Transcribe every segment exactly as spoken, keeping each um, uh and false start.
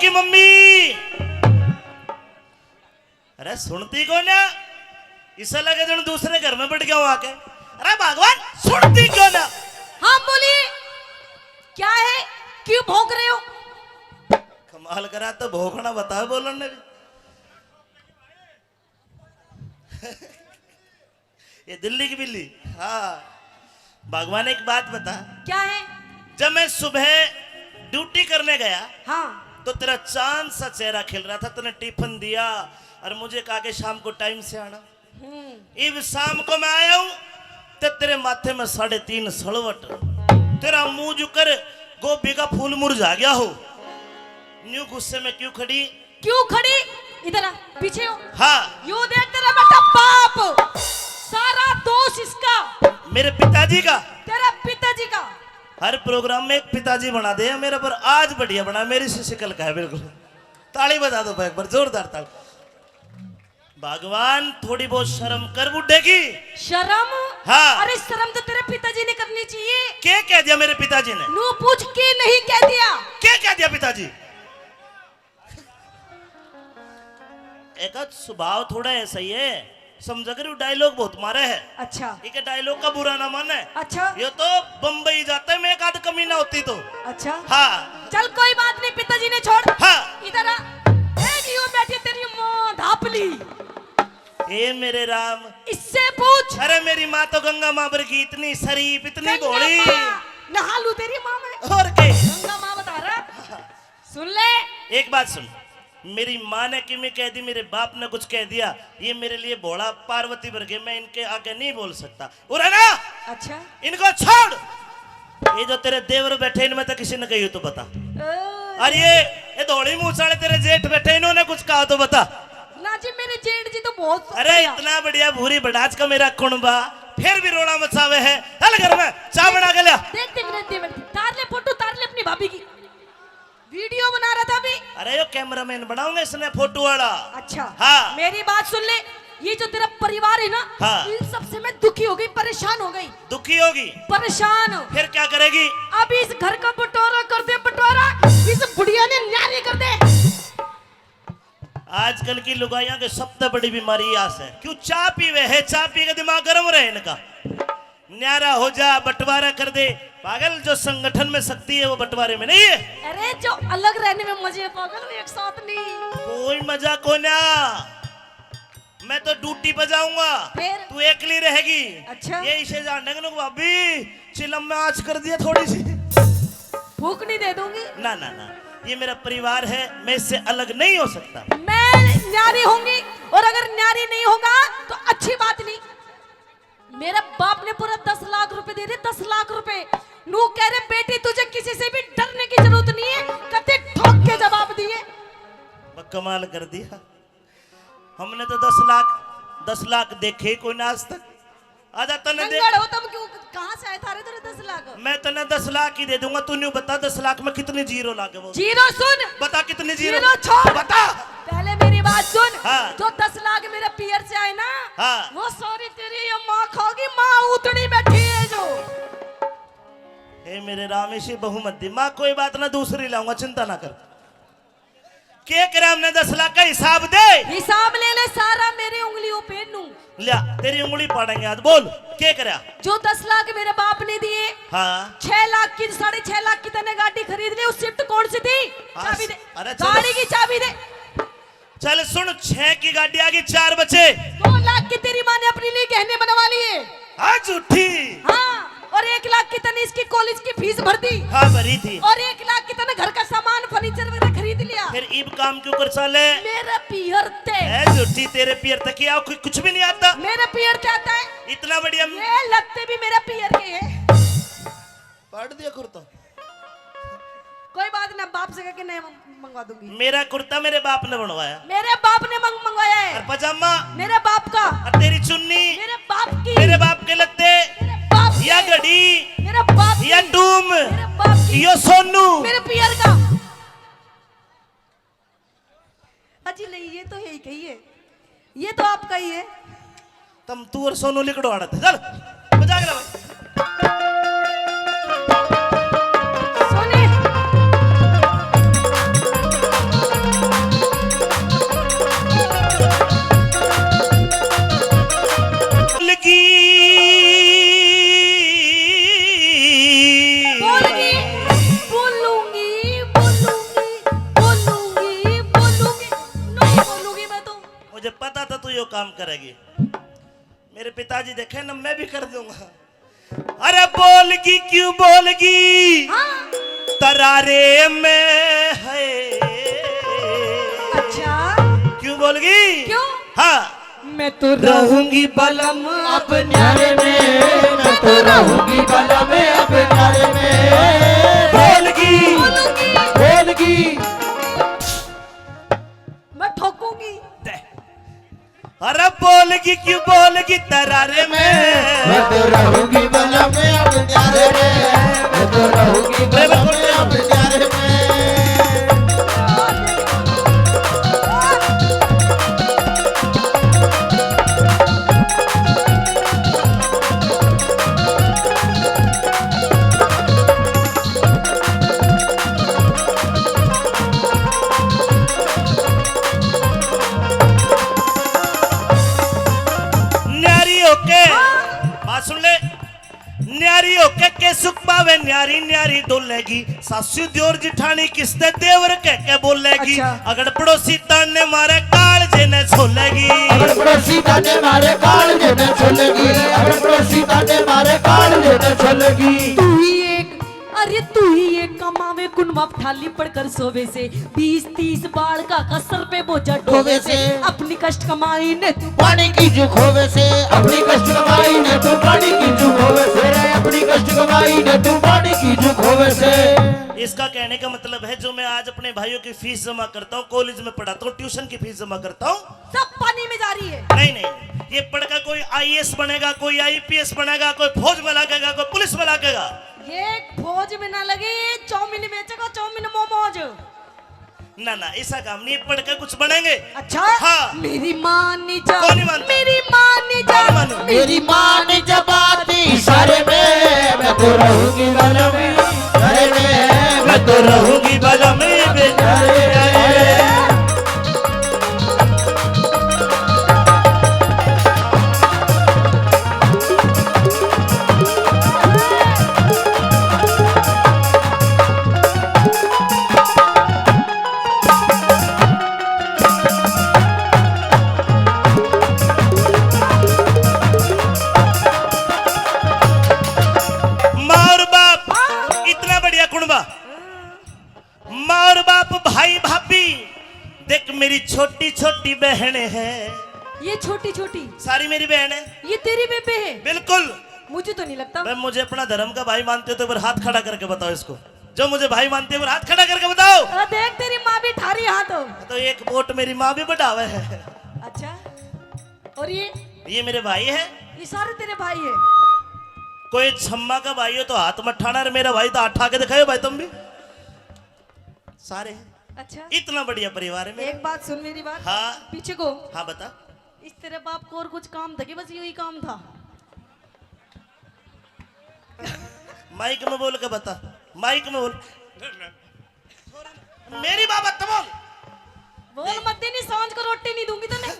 की मम्मी। अरे सुनती क्यों ना? इसे लगे जन दूसरे घर में बैठ गया हूं आके। अरे भगवान, सुनती क्यों ना? हाँ बोलिए, क्या है, क्यों भौंक रहे हो? कमाल करा, तो भौंकना बताओ बोलन ने भी। ये दिल्ली की बिल्ली। हाँ। भगवान, एक बात बता। क्या है? जब मैं सुबह ड्यूटी करने गया, हाँ। तो तेरा चांद सा चेहरा खिल रहा था, तूने टिफिन दिया और मुझे कहा कि शाम को टाइम से आना। हम्म। इब शाम को मैं आया हूँ तो तेरे माथे में साढ़े तीन सलवट, तेरा मुंह जुकर गोभी का फूल मुरझा गया हो। न्यू गुस्से में क्यों खड़ी? क्यों खड़ी? इधर आ, पीछे हो। हाँ। यू देख तेरा बेटा बाप, सारा दोष इसका। मेरे पिताजी का? तेरा पिताजी का। हर प्रोग्राम में एक पिताजी बना दे मेरे पर, आज बढ़िया बना, मेरी सी शक्ल का है बिल्कुल। ताली बजा दो भाई एक बार, जोरदार ताली। भगवान, थोड़ी बहुत शर्म कर बुड्ढे की। शर्म? हाँ। अरे शर्म तो तेरे पिताजी ने करनी चाहिए। क्या कह दिया मेरे पिताजी ने? नू पूछ के नहीं कह दिया। क्या कह दिया पिताजी? एक स्वभाव थोड़ा ऐसा ही है, समझ कर डायलॉग बहुत मारे है। अच्छा। एक डायलॉग का बुरा ना माने। अच्छा। ये तो बम्बई जाता है, मैं एक आध कमी ना होती तो। अच्छा। हाँ। चल कोई बात नहीं, पिताजी ने छोड़। हाँ। इधर आ। ए, यो बैठी तेरी माँ धापली। ए मेरे राम। इससे पूछ। अरे मेरी माँ तो गंगा माँ बरगी, इतनी शरीफ, इतनी गंगा भोली। माँ, नहा लूं तेरी माँ में। और के? गंगा माँ बता रहा। सुन ले। एक बात सुन, मेरी माँ ने किमी कह दी, मेरे बाप ने कुछ कह दिया, ये मेरे लिए भोला पार्वती बरगे, मैं इनके आगे नहीं बोल सकता। उरे ना। अच्छा। इनको छोड़। ये जो तेरे देवर बैठे, इनमें तो किसी ने कही हो तो बता। ओ। और ये, ये धोली मूछ वाले तेरे जेठ बैठे, इन्होंने कुछ कहा तो बता। ना जी, मेरे जेठ जी तो बहुत अरे बढ़िया। इतना बढ़िया भूरी बड़ाच का मेरा कुणबा, फिर भी रोला मचावे है। चल घर में चाय बना के लिया। देख, देख, देख, देख, तार ले फोटो, तार ले अपनी भाभी की। वीडियो बना रहा था अभी। अरे यो कैमरामैन बनाऊंगा इसने फोटो वाला। अच्छा। हाँ। मेरी बात सुन ले, ये जो तेरा परिवार है ना, हाँ। इन सबसे मैं दुखी हो गई, परेशान हो गई। दुखी होगी? परेशान। फिर क्या करेगी? अभी इस घर का बंटवारा कर दे, बंटवारा। इस बुढ़िया ने न्यारी कर दे। आजकल की लुगाइयां के सबसे बड़ी बीमारी या से। क्यों? चाय पीवे है, चाय पी के दिमाग गर्म रहे इनका। न्यारा हो जा, बंटवारा कर दे। पागल, जो संगठन में शक्ति है वो बंटवारे में नहीं है। अरे जो अलग रहने में मजे है पागल, एक साथ नहीं। कोई मजा को ना। मैं तो ड्यूटी पर जाऊंगा। फिर? तू एकली रहेगी। अच्छा। ये इसे जान देंगे ना भाभी, चिलम में आँच कर दिया थोड़ी सी। फूकनी दे दूंगी। ना ना ना, ये मेरा परिवार है, मैं इससे अलग नहीं हो सकता। मैं न्यारी होंगी, और अगर न्यारी नहीं होगा तो अच्छी बात नहीं। मेरे बाप ने पूरा दस लाख रुपए दे दिए, दस लाख रुपए। नू कह रहे, "बेटी, तुझे किसी से भी डरने की जरूरत नहीं है।" कते ठोक के जवाब दिए। बस कमाल कर दिया। हमने तो दस लाख, दस लाख देखे ही कोई ना आज तक। आजा तने दे। नंगड़ हो तुम क्यों, कहाँ से आए थारे तेरे दस लाख? मैं तने दस लाख ही दे दूंगा, तू न्यू बता दस लाख में कितनी जीरो लागे वो? जीरो सुन। बता कितनी जीरो? जीरो छोड़। बता। पहले मेरी बात सुन। हाँ। जो दस लाख मेरे पियर से आए ना, हाँ। वो सारी तेरी ये माँ खाओगी, माँ उतनी बैठी है जो। हे मेरे राम, इसी बहुमत दी माँ, कोई बात ना, दूसरी लाऊंगा, चिंता ना कर। के करे हमने दस लाख का हिसाब दे। हिसाब ले ले सारा मेरी उंगलियों पे नू। लिया, तेरी उंगली पाड़ेंगे आज। बोल, के करे? जो दस लाख मेरे बाप ने दिए, हाँ। छह लाख की, साढ़े छह लाख की तने गाड़ी खरीद ली, वो स्विफ्ट कौन सी थी? हाँ, चाबी दे। अरे चलो। गाड़ी की चाबी दे। चल सुन, छह की गाड़ी आ गई, चार बचे। दो लाख की तेरी माँ ने अपने लिए गहने बनवा लिए। हाँ, झूठी। हाँ, और एक लाख की तने इसकी कॉलेज की फीस भर दी। हाँ, भरी थी। और एक लाख की तने घर का सामान, फर्नीचर वगैरह खरीद लिया। फिर ईब काम क्यों कर साले? मेरे पियर ते। ए, झूठी, तेरे पियर ते क्या कु-, कुछ भी नहीं आता? मेरे पियर ते आता है। इतना बढ़िया। ये लत्ते भी मेरे पियर के हैं। पाड़ दिया कुर्ता। कोई बात ना, बाप से कह के नया मंगवा दूंगी। मेरा कुर्ता मेरे बाप ने बनवाया। मेरे बाप ने मंग-, मंगवाया है। और पजामा? मेरे बाप का। और तेरी चुन्नी? मेरे बाप की। मेरे बाप के लत्ते? मेरे बाप या के। घड़ी? मेरे बाप की। या टूम? मेरे बाप की। यो सोनू? मेरे पियर का। अजी नहीं, ये तो है ही कही है, ये तो आपका ही है। तम तू और सोनू लिकड़ो आड़े थे, चल बजा के ला भाई। सोने। यो काम करेगी। मेरे पिताजी देखे ना, मैं भी कर दूंगा। अरे बोलगी क्यों बोलगी? हाँ। तरारे में है। अच्छा। क्यों बोलगी? क्यों? हाँ। मैं तो रहूंगी बलम अब न्यारे में, मैं तो रहूंगी बलम अब न्यारे में। बोलगी, बोलूंगी। बोलगी। मैं ठोकूंगी। दे। अरे बोलगी क्यों बोलगी तरारे में? मैं तो रहूंगी बलम अब न्यारे में, मैं तो रहूंगी बलम अब न्यारे में। न्यारी होके, हाँ। बात सुन ले। न्यारी होके के सुख पावे, न्यारी न्यारी डोलेगी। सासू दियोर जिठानी किसते देवर कह के बोलेगी। अच्छा। अगर पड़ोसी ताने मारे कालजे ने छोलेगी। अगर पड़ोसी ताने मारे कालजे ने छोलेगी। अगर पड़ोसी ताने मारे कालजे ने छोलेगी। तू ही एक, अरे तू ही एक कमावे, कुनवा थाली पड़कर सोवे से, बीस तीस बालका का सर पे बोझा ढोवे से। अपनी कष्ट कमाई ने तू पानी की जू खोवे से, अपनी कष्ट कमाई ने तू पानी की जू खोवे से, रे अपनी कष्ट कमाई ने तू पानी की जू खोवे से। इसका कहने का मतलब है, जो मैं आज अपने भाइयों की फीस जमा करता हूँ, कॉलेज में पढ़ाता हूँ, ट्यूशन की फीस जमा करता हूँ, सब पानी में जा रही है। नहीं, नहीं, ये पढ़कर कोई आईएएस बनेगा, कोई आईपीएस बनेगा, कोई फौज में लगेगा, कोई पुलिस में लगेगा। ये फौज में ना लगे, ये चाउमीन बेचेगा, चाउमीन मोमोज। ना, ना, ऐसा काम नहीं, पढ़ के कुछ बनेंगे। अच्छा? हाँ। मेरी माँ ने जब, कौन नहीं मानता? मेरी माँ ने कौन जब, मानू? मेरी माँ ने जब आती इशारे में, मैं तो रहूंगी बलम, अरे मैं, मैं तो रहूंगी बलम, बेचारे। माँ और बाप, इतना बढ़िया कुणबा। माँ और बाप, भाई भाभी, देख मेरी छोटी छोटी बहन है। ये छोटी छोटी? सारी मेरी बहन है। ये तेरी बेबे है? बिल्कुल। मुझे तो नहीं लगता। मैं, मुझे अपना धर्म का भाई मानते हो तो एक बार हाथ खड़ा करके बताओ इसको। जो मुझे भाई मानते हो, हाथ खड़ा करके बताओ। अरे देख, तेरी माँ भी ठारी हाथ हो। तो एक वोट मेरी माँ भी बढ़ावे है। अच्छा, और ये? ये मेरे भाई है। ये सारे तेरे भाई है। कोई छम्मा का भाई हो तो हाथ मत ठाना, और मेरा भाई तो हाथ ठा के दिखाओ भाई, तुम भी। सारे हैं। अच्छा। इतना बढ़िया परिवार है मेरा। एक बात सुन मेरी बात। हाँ। पीछे को। हाँ, बता। इस तेरे बाप को और कुछ काम था कि बस यही काम था? माइक में बोल के बता, माइक में बोल। मेरी बाबत तो बोल। बोल मत, नहीं सांझ को रोटी नहीं दूंगी तने।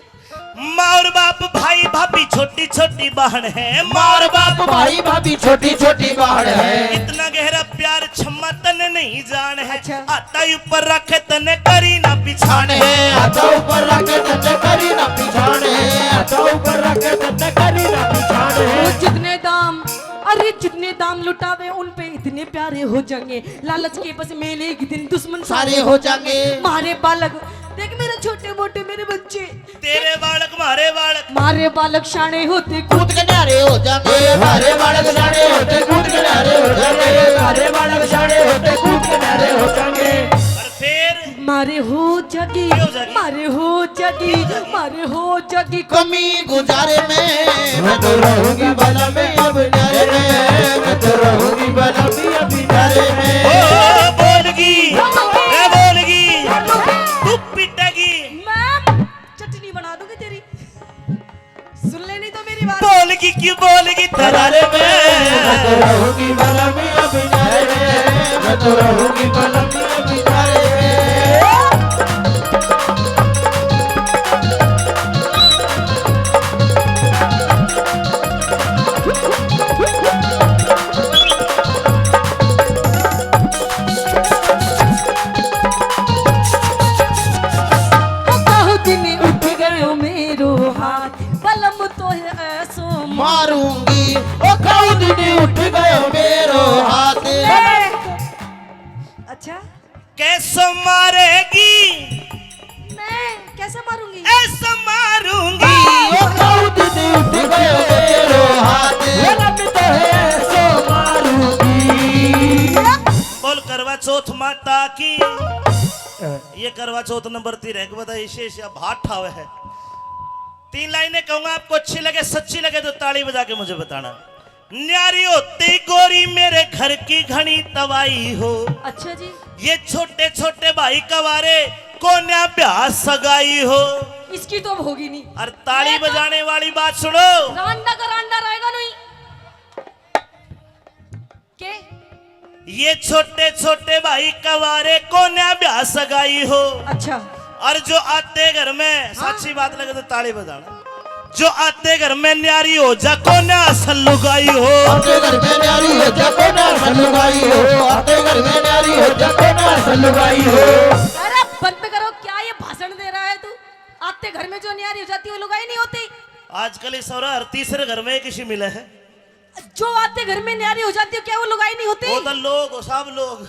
माँ और बाप, भाई भाभी, छोटी छोटी बहन है। माँ और बाप, भाई भाभी, छोटी छोटी बहन है। इतना गहरा प्यार छम्मा तने नहीं जान है। अच्छा। आता ऊपर रखे तने करी ना पिछाण है। आता ऊपर रखे तने करी ना पिछाण है। आता ऊपर रखे तने करी ना पिछाण है। वो जितने दाम, अरे जितने दाम लुटावे उन पे इतने प्यारे हो जाएंगे। लालच के बस मेले एक दिन दुश्मन सारे हो जाएंगे। मारे बालक, देख मेरे छोटे मोटे मेरे बच्चे। तेरे बालक, मारे बालक। मारे बालक शाणे होते कूद के न्यारे हो जाएंगे। मारे बालक शाणे होते कूद के न्यारे हो जाएंगे। मारे बालक शाणे होते कूद के न्यारे हो जाएंगे। और फिर? मारे हो जागी, हो जागी? मारे हो जागी, हो जागी? मारे हो जागी कमी गुजारे में। मैं तो रहूंगी बलम अब न्यारे में, मैं तो रहूंगी बलम अब न्यारे में। ओ बोलगी, ए बोलगी, तू पिटेगी। मैं चटनी बना दूंगी तेरी। सुन लेनी तो मेरी बात। बोलगी क्यों बोलगी तरारे में। मैं तो रहूंगी बलम अब न्यारे में, मैं तो रहूंगी बलम अब न्यारे में। ओ कहू दिन उठ गयो मेरो हाथ। अच्छा। कैसे मारेगी? मैं कैसे मारूंगी? ऐसे मारूंगी। ओ दाऊद ने उठ गयो तेरो हाथ, ललम तो है सो मारूंगी। बोल करवा चौथ माता की। ये करवा चौथ नंबर तीन है, बता इसे इसे भाट ठावे है। तीन लाइनें कहूंगा, आपको अच्छी लगे, सच्ची लगे तो ताली बजा के मुझे बताना। न्यारी होती गोरी मेरे घर की घणी तबाही हो। अच्छा जी। ये छोटे छोटे भाई कवारे कोन्या ब्याह सगाई हो। इसकी तो अब होगी नहीं। और ताली ये तो बजाने वाली बात सुनो। रांडा का रांडा रहेगा नहीं। के? ये छोटे छोटे भाई कवारे कोन्या ब्याह सगाई हो। अच्छा। और जो आते घर में, हाँ। साची बात लगे तो ताली बजाना। जो आते घर में न्यारी हो जा कोन्या असल लुगाई हो। आते घर में न्यारी हो जा कोन्या असल लुगाई हो। आते घर में न्यारी हो जा कोन्या असल लुगाई हो। अरे बंद करो, क्या ये भाषण दे रहा है तू? आते घर में जो न्यारी हो जाती वो लुगाई नहीं होती। आजकल इस और हर तीसरे घर में एक इसी मिले है। जो आते घर में न्यारी हो जाती हो, क्या वो लुगाई नहीं होती? वो तो लोग हो, सब लोग।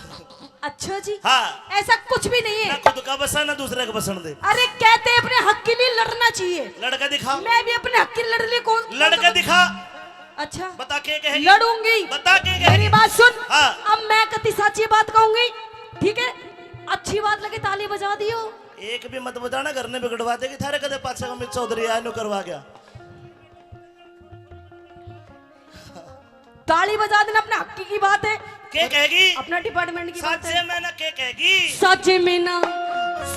अच्छा जी। हाँ। ऐसा कुछ भी नहीं है। ना खुद का बसा, ना दूसरे का बसन दे। अरे कहते अपने हक के लिए लड़ना चाहिए। लड़का दिखा। मैं भी अपने हक के लिए लड़ ले कौन? लड़का दिखा। अच्छा। बता के कहेगी? लड़ूंगी। बता के कहेगी? मेरी बात सुन। हाँ। अब मैं कति साची बात कहूंगी, ठीक है? अच्छी बात लगे ताली बजा दियो। एक भी मत बजाना, घर ने बिगड़वा देगी थारे। कदे पाछे का मित चौधरी आया नु करवा गया। ताली बजा देना, अपने हक की बात है। के कहेगी? अपना डिपार्टमेंट की बात है। साजे में ना के कहेगी? साजे में ना,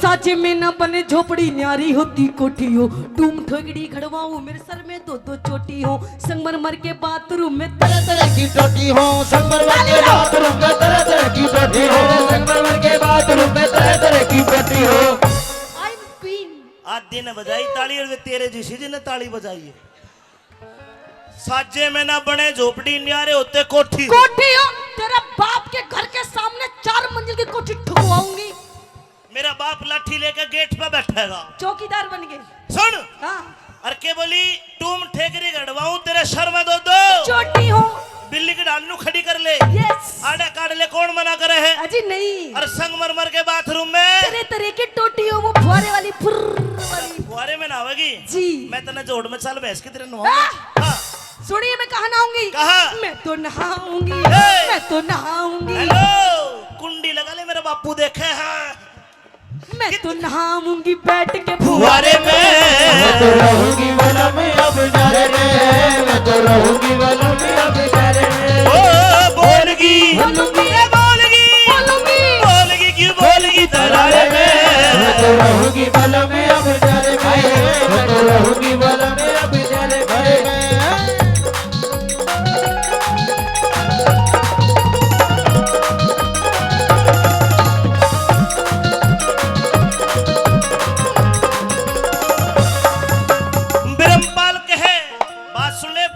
साजे में ना बने झोपड़ी न्यारी होती कोठी हो। टूम ठोकड़ी खड़वाऊं मेरे सर में दो दो चोटी हो। संगमरमर के बाथरूम में तरह तरह की टोटी हो। संगमरमर के बाथरूम में तरह तरह की टोटी हो। संगमरमर के बाथरूम में तरह तरह की टोटी हो। I'm queen। आज दिन बजाई ताली और वे तेरे जिसी जिन्हें ताली बजाई है। साजे में ना बने झोपड़ी, न्यारे होते कोठी। कोठी हो, तेरा बाप के घर के सामने चार मंजिल की कोठी ठुकवाऊंगी। मेरा बाप लाठी लेकर गेट पे बैठेगा। चौकीदार बन के। सुन। हाँ। और के बोली, टूम ठेकरी गड़वाऊं तेरे सर में दो दो। चोटी हो। बिल्ली की डाल नू खड़ी कर ले। Yes। आड़ा काट ले, कौन मना करे है? अजी नहीं। और संगमरमर के बाथरूम में। तरह तरह की टोटी हो, वो फुहारे वाली, फुर्र वाली। फुहारे में नहावेगी? जी। मैं तने जोड़ में चल भैंस की तरह नहाऊंगा। हाँ। हाँ। सुनिए, मैं कहाँ नहाऊंगी? कहाँ? मैं तो नहाऊंगी। हे। मैं तो नहाऊंगी। हेलो, कुंडी लगा ले, मेरा बापू देखे है। मैं तो नहाऊंगी बैठ के फुहारे में। मैं तो रहूंगी वलम अब न्यारे में। मैं तो रहूंगी वलम अब न्यारे में। ओ बोलगी, बोलूंगी। ए बोलगी, बोलूंगी। बोलगी क्यों बोलगी तरारे में। मैं तो रहूंगी वलम अब न्यारे में। मैं तो रहूंगी वलम अब न्यारे में। ब्रह्मपाल कहे, बात सुन ले।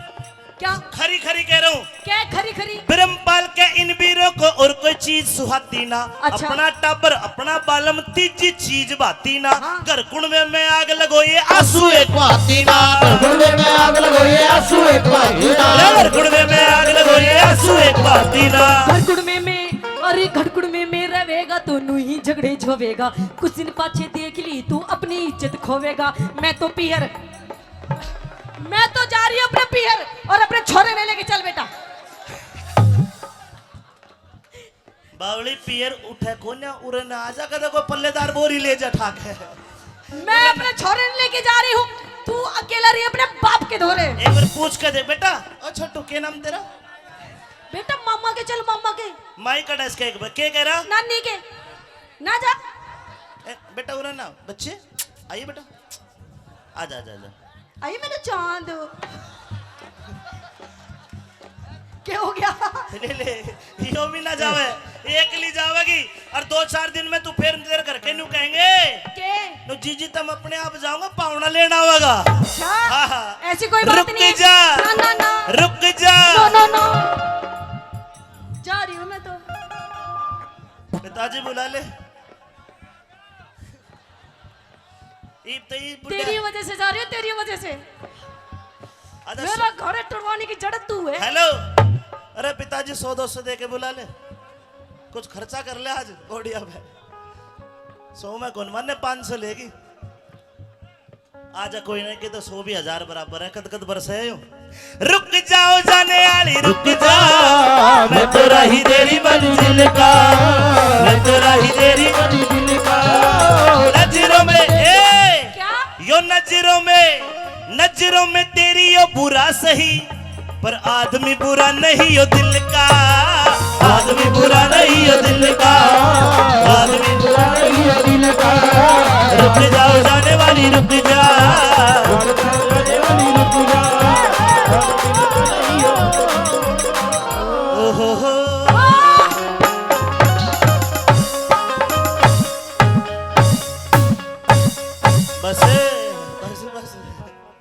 क्या? खरी खरी कह रहा हूँ। क्या खरी खरी? ब्रह्मपाल के इन बीरों को और कोई चीज सुहाती ना। अच्छा। अपना टाबर, अपना बालम, तीजी चीज भाती ना। हाँ। घर कुण में मैं आग लगो, ये आंसू एक भाती ना। घर कुण में मैं आग लगो, ये आंसू एक भाती ना। घर कुण में मैं आग लगो, ये आंसू एक भाती ना। घर कुण में मैं, अरे घर कुण में मैं रहेगा तो नू ही झगड़े झोवेगा। कुछ दिन पाछे देख ली तू अपनी इज्जत खोवेगा। मैं तो पीहर, मैं तो जा रही हूँ अपने पीहर और अपने छोरे ने लेके चल बेटा। बावली पीहर उठे कोन्या, उरे ना आजा, कदे कोई पल्लेदार बोरी ले जा ठाक है। मैं अपने छोरे ने लेके जा रही हूँ, तू अकेला रही अपने बाप के धोरे। एक बार पूछ के देख बेटा। ओ छोटू, के नाम तेरा? बेटा मामा के चल, मामा के। माई का डस के एक बार, के कह रहा? नानी के। ना जा। ए, बेटा उरे ना, बच्चे, आइए बेटा। आजा, आजा, आजा। आई मैंने चांद। क्या हो गया? ले, ले, यो भी ना जावे, एकली जावेगी। और दो चार दिन में तू फिर तेरे घर के न्यू कहेंगे, के? नो जीजी, तुम अपने आप जाओगे, पावना लेना होगा। अच्छा, हाँ, हाँ। ऐसी कोई बात नहीं है। रुक जा। ना, ना, ना। रुक जा। No, no, no। जा रही हूँ मैं तो। पिताजी बुला ले। इब तो ई बुढ़ा तेरी वजह से जा रही हूँ, तेरी वजह से। अच्छा, मेरा सो- घर टुरवाने की जड़ तू है। हेलो, अरे पिताजी, सौ दो सौ दे के बुला ले। कुछ खर्चा कर ले आज ओडिया पे। सौ में कौन माने, पाँच सौ लेगी। आजा कोई नहीं, के तो सौ भी हजार बराबर है। कद कद बरसे हो? रुक जाओ जाने वाली, रुक जा, मैं तो राही तेरी मंजिल का, मैं तो राही तेरी मंजिल का। नजरों में, ए, क्या? यो नजरों में, नजरों में तेरी यो बुरा सही, पर आदमी बुरा नहीं यो दिल का, आदमी बुरा नहीं यो दिल का, आदमी बुरा नहीं यो दिल का। रुक जाओ जाने वाली, रुक जा, रुक जाओ जाने वाली, रुक जा।